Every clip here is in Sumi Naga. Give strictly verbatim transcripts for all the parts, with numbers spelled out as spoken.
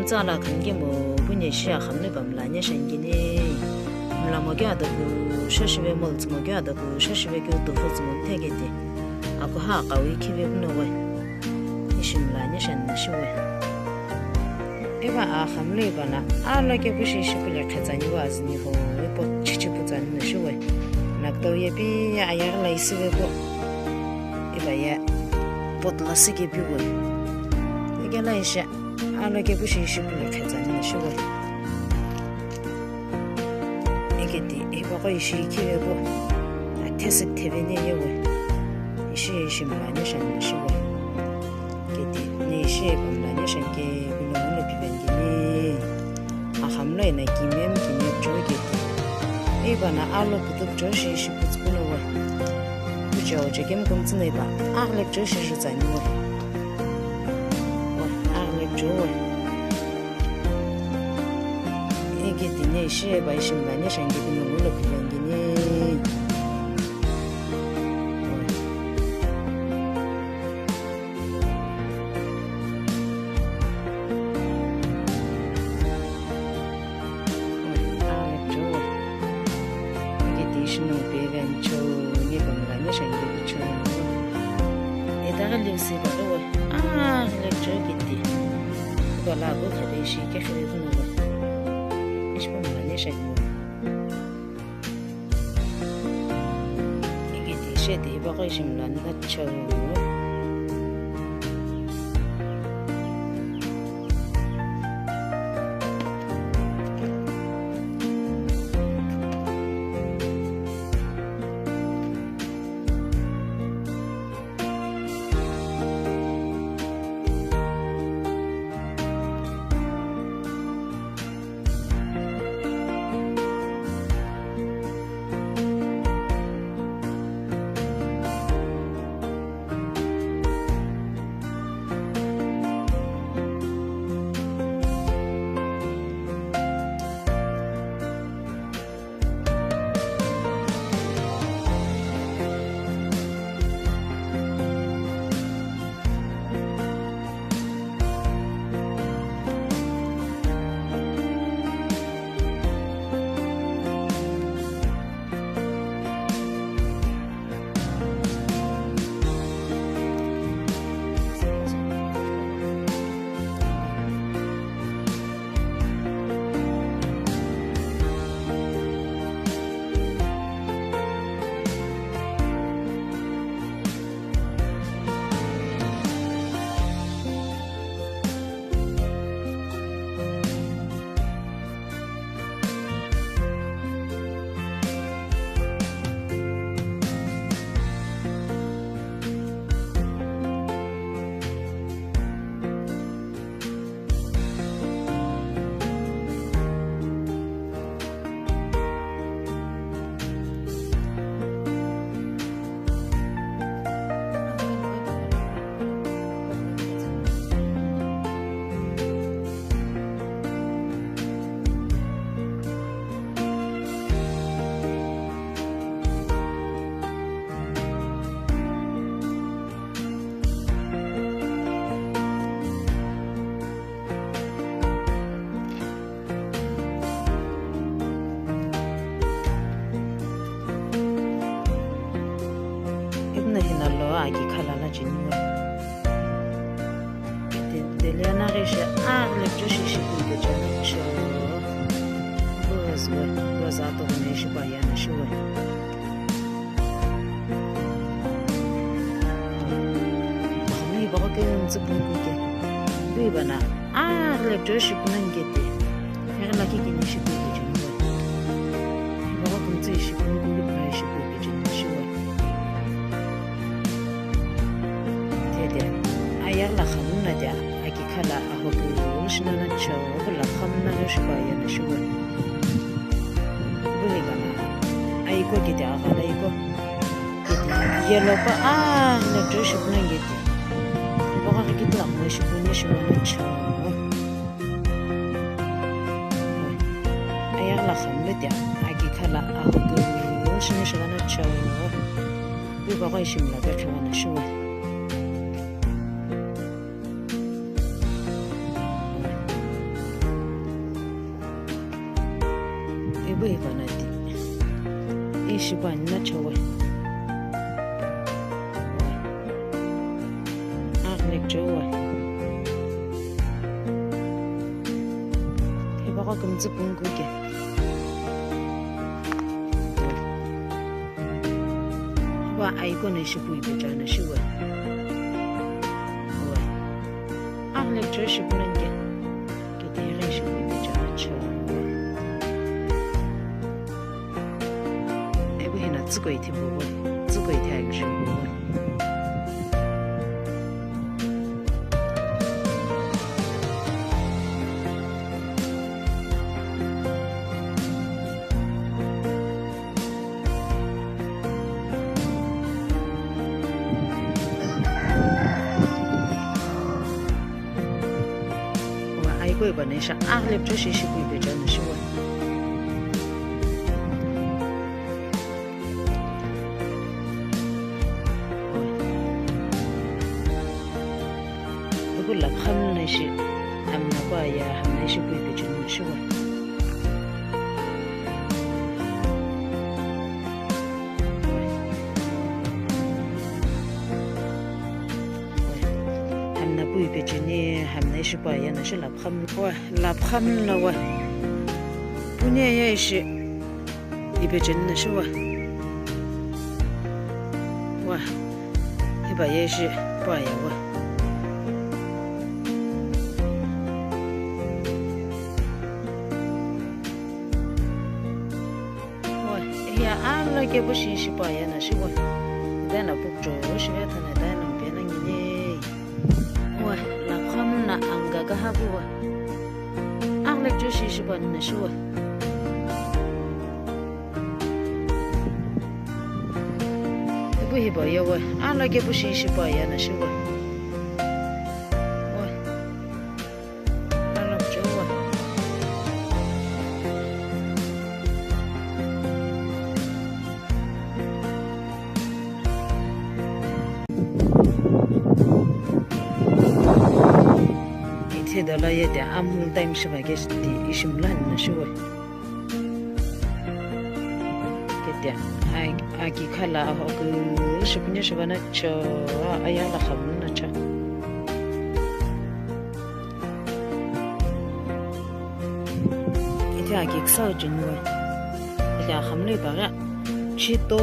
Tsala khan kemu puni ishi axamunu ipa mla anye shani kini. Mla moke adaku shashive mol tsü moke adaku shashive keu tofu tsü mo theketi. Akuha aqawi khive kuno we. Ishi mla anye shani na shiwe. Ipa axamunu ipa na alo kepu shi ishi pule khetsani wa azini ho ipo chichi putsani na shiwe. Nakto ye pi ayaghi la isive ko. Ipa ye pot la sike pi we. Ikela ishi. Alo kepu shi ishi pule khetsani na shiwe. Iketi ipaqo ishi khive ko. Athesi theveni yewe. Ishi ishi mla nye shani na shiwe. Iketi ne ishi ipa mla nye shani ke kuno muno piveni kini. Axamunu ina kimem kimem choi keti. Ipa na alo kutup choi shi ishi putsu kuno we. Kuchao chekem kumtsü na ipa. Aghile choi shi jutsani we. Aghile choi we. Iketi ne ishi ipa ishi mla nye shani ke kuno muno piveni kini. Iketi ishi ipaqo ishi mla na chau. Ipuno hino lo aki khala la cheni. Deli anaghi shi aghile kuchou shi shipu ike cheni cho. Rose we, rose atomo ne shipu ayena shiwe. Mami bako ke ntsü pungu ke. Bui bana. Aghile kuchou shipu nani kete. Eghi lakhi kini shipu ike cheni. Bako kumtsü shipu nani kulu pura shipu ike cheni shiwe. Tete, ayaghi la khamuna de aki khala ahoku shina na cho, bula khamuna shipu ayena shiwe. Buli bana, ayiko kete aghala ayiko. Kete yellow pa, ah, na dress shipu na kete. Baka kete la mo shipu ni shipu na cho. Ayaghi la khamuna de aki khala ahoku shina shipu na cho. Bui bako ishi mla be khiwa na shiwe. Wi panati. Ishi pani na chawe. Aghile kuchou wa. Hipaqo kümtsü pungu ke. Wa aiko no ishi pu ipe chana shiwe. Wa. Aghile kuchou ishi pu nani ke. Kete ghi ishi pu ipe chana chiwe. Ebu hina tsüko ithi buwe, tsüko ithi aghi buwe. Wa aiko ipa na isha aghile kuchou shi ishi pu ipe chana shiwe. Ipu lapkha mla ishi, hamna pa ya, hamna ishi pu ipe chana shiwe. Hamna pu ipe cheni, hamna ishi pu aya na shi lapkha mla wa, lapkha mla wa. Puni aya ishi ipe cheni na shi wa. Wa, hipa ye ishi pu aya wa. Wa, hiya alo kepu shi ishi pu aya na shi wa. Dana pukcho shive thana dana mpe na ngine. Wa, lapkha mla anga kaha pu wa. Aghile kuchou shi ishi pu ani na shi wa. Ipu hipa ye wa, alo kepu shi ishi pu aya na shi wa. Wa. Alo kuchou wa. Ithi dolo ye de amul time shiva ke ti ishi mla ani na shi wa. Kete, ai, aki khala ahoku, shipuni shivana cho, ayala khamuna cho. Ite aki ksa uchunwa. Ite akhamle baga. Chito,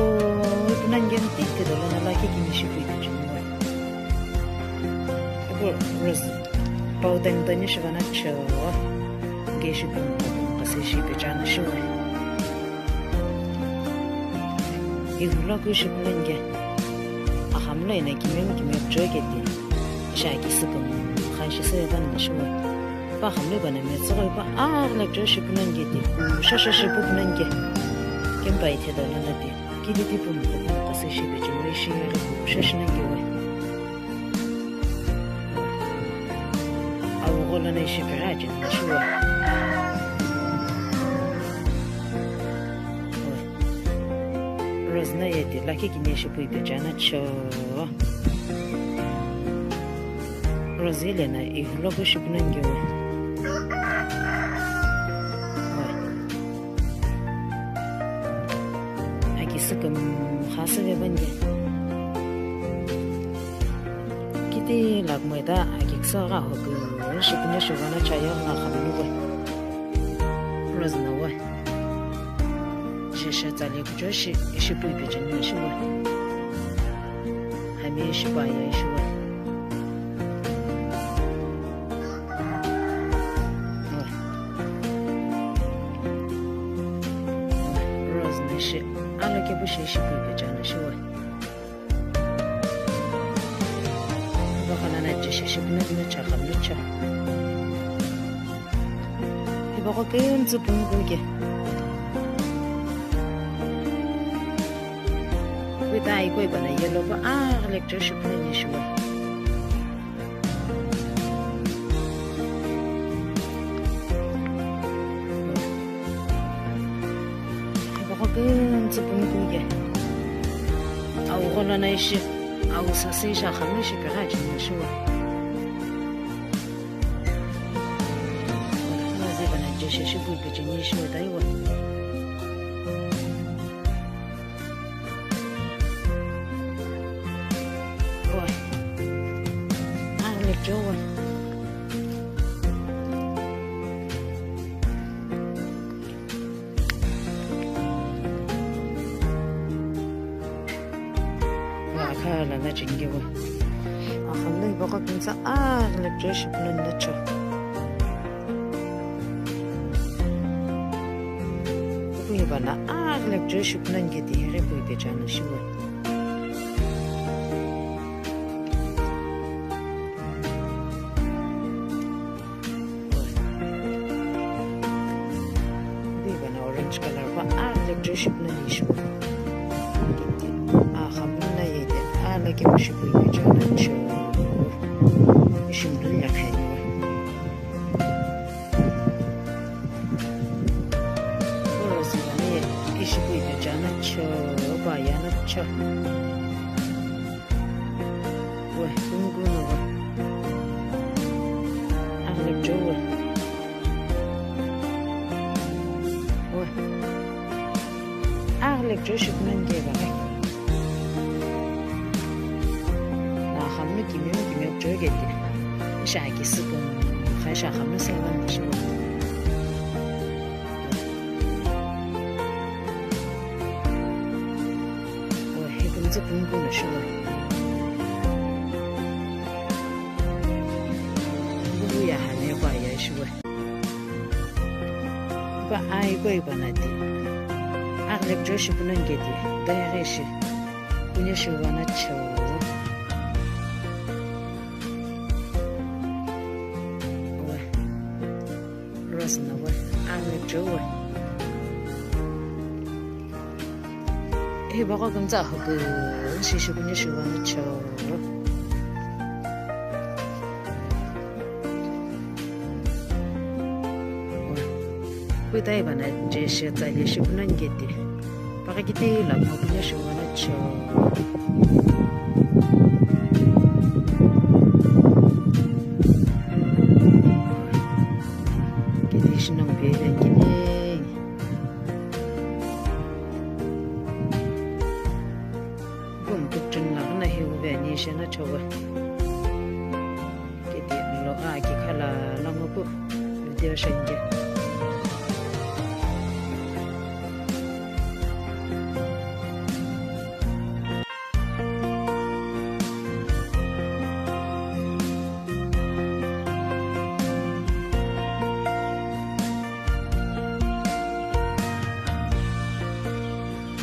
ipunan gen ti, ite dolo na laki kini shipu ipuchunwa. Ipu rose. Pau tani tani shivana cho. Ge shipun kasi shipe chana shiwa. Ihulo ku shipunan ge. Ahamlo ina kimem kimem choi keti. Sha ki sukum. Khan shi se ban na shiwa. Pa hamlo bana me tsogoi pa. Ah, na cho shipunan ge ti. Sha sha shipunan ge. Kempa ite dolo na ti. Kili ti pum kasi shipe choi shi. Sha shi nan ge wa. Awuqo lono ishi pighi aje na shuwa. Rose na yeti lakhi kini ishi pu ipe chana cho. Rose ile na ihulo ku ishi pu nangi we. Aki süküm khasü ve banje. Kiti lakmoi ta aki ksa gha hoku shipune shivana chaya nga khamlu ve. Rose na ve. Sheshe tsali kucho shi, ishi pu ipe cheni na shive. Hami ishi pu aya ishi ve. Rose na shi, alo kepu shi ishi pu ipe cheni na shive. Iba khala na je shi shi puna puna cha khamlu cha. Iba ko kümtsü punu kuke. Wita iko iba na yellow pa, ah, electric shi puna ni shive. Iba ko kümtsü punu kuke. Awuqo lono ishi, awu sasü ishi akhamlu ishi pighi aje na shive. Nazi bana je shi shi pu ipe cheni shive ta iwe. Jowa. Wa akha lana chingiwa. Akhamna hipaqo kümtsa aghile kuchou shipuno nacho. Ipu hipana aghile kuchou shipuno ngeti here pui pechana shiwa. Ipu hipana orange color pa aghile kuchou shipuno nishiwa. Akhamna yete ala kemu shipui pechana cho. Ishimdun yakhaniwa. Oro singani ishi pui pechana cho, pa yana cho. We, kungkuna we. Aghile kuchou we. We. Aghile kuchou shipuno ngeba. Na khamna kimiu kimiu kuchou kete. Isha kisipu. Khaisha khamna seven shiwa. Wa, hikümtsü kungkuna shiwa. Kukuya hane kwa ya shiwa. Ipa ai kwa ipa nati. Aghile kuchou shipuno ngeti. Dayaghi shi. Kunye shiwa na cho. Wa. Rose na we, aghile kuchou we. Hipaqo kümtsa hupu, shishi kunye shiwa na cho. Wa. Kuta hipana je shi tsa ye shipuno ngeti. Paka kiti la mo kunye shiwa na cho. Kiti shi nang pe ngini. Kum kutun la na hiu ve ni shi na cho we. Kiti lo a ki khala la mo ku. Video shenge.